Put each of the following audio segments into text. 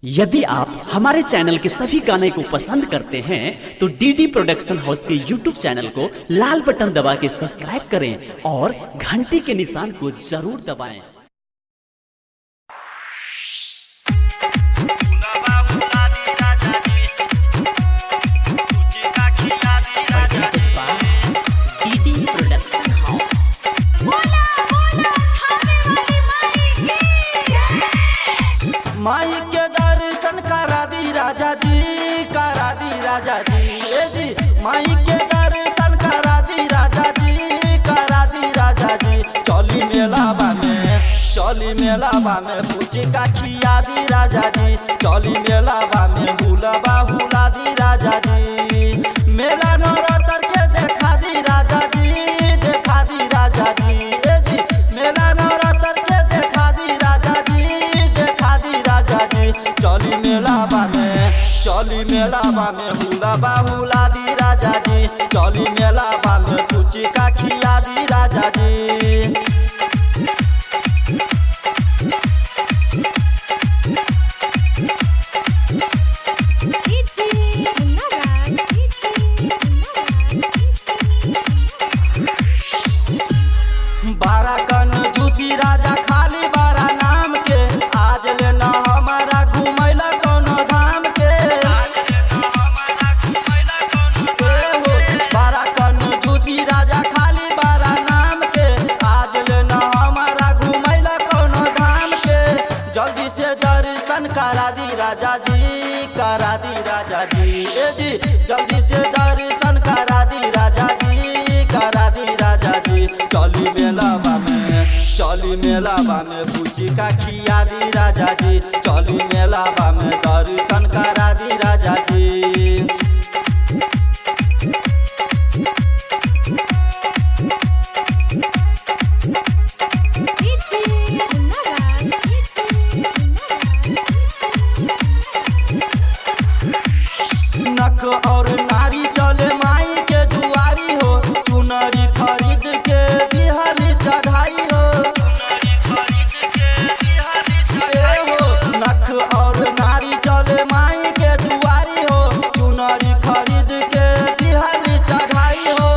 यदि आप हमारे चैनल के सभी गाने को पसंद करते हैं तो डीडी प्रोडक्शन हाउस के यूट्यूब चैनल को लाल बटन दबा के सब्सक्राइब करें और घंटी के निशान को जरूर दबाएं। डीडी प्रोडक्शन हाउस बोला बोला थाने वाली माई की जय। माई के दर्शन करा दी राजा जी, करा दी राजा जी, ए जी। माई के दर्शन करा दी राजा जी, करा दी राजा जी। चली मेलावा में, चली मेलावा में पूछिका खिया दी राजा जी। चली मेलावा में हुलबा हुला दी राजा जी। मेला नवरात्र के देखा दी राजा जी, देखा दी राजा जी, ए जी। मेला नवरात्र के देखा दी राजा जी, देखा दी राजा जी। चली मेलावा में, चली मेलावा में हुलाबा हुला दी राजा जी। चली मेलावा में पूचिका खिया दी राजा जी। डीजे मुन्ना राज, डीजे मुन्ना राज, बारा कन जूसी राजा खाली बारा नाम के, आज लेना हमारा घुमैला कोनो धाम के। ए हो, बारा कन जूसी राजा खाली बारा नाम के, आज लेना हमारा घुमैला कोनो धाम के। जल्दी से दर्शन करा दी राजा जी, करा दी राजा जी, ए जी। जल्दी से दर्शन करा दी राजा जी, करा दी राजा जी। चली मेलावा में, चली मेलावा में पूचिका खिया दी राजा जी। चली मेलावा में दर्शन करा दी राजा जी। डीजे मुन्ना राज, डीजे मुन्ना राज। नक और नारी चले माई के दुआरी हो, चुनरी खरीद के दिहाली चढ़ाई हो। ए हो, नख और नारी चले माई के दुआरी हो, चुनरी खरीद के दिहाली चढ़ाई हो।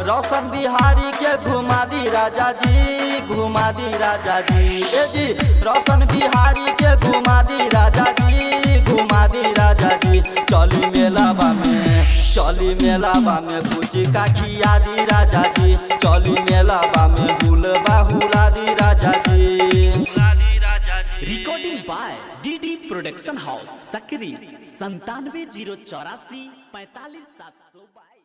रोशन बिहारी के घुमा दी राजा जी, घुमा दी राजा जी, ए जी। रोशन बिहारी के घुमा दी राजा जी, घुमा दी राजा जी। चली मेलावा में, चली मेलावा में पूचिका खिया दी राजा जी। चली मेलावा में हुलबा हुला दी राजा जी। Recording by DD production house, Sakri 97 084 45 722।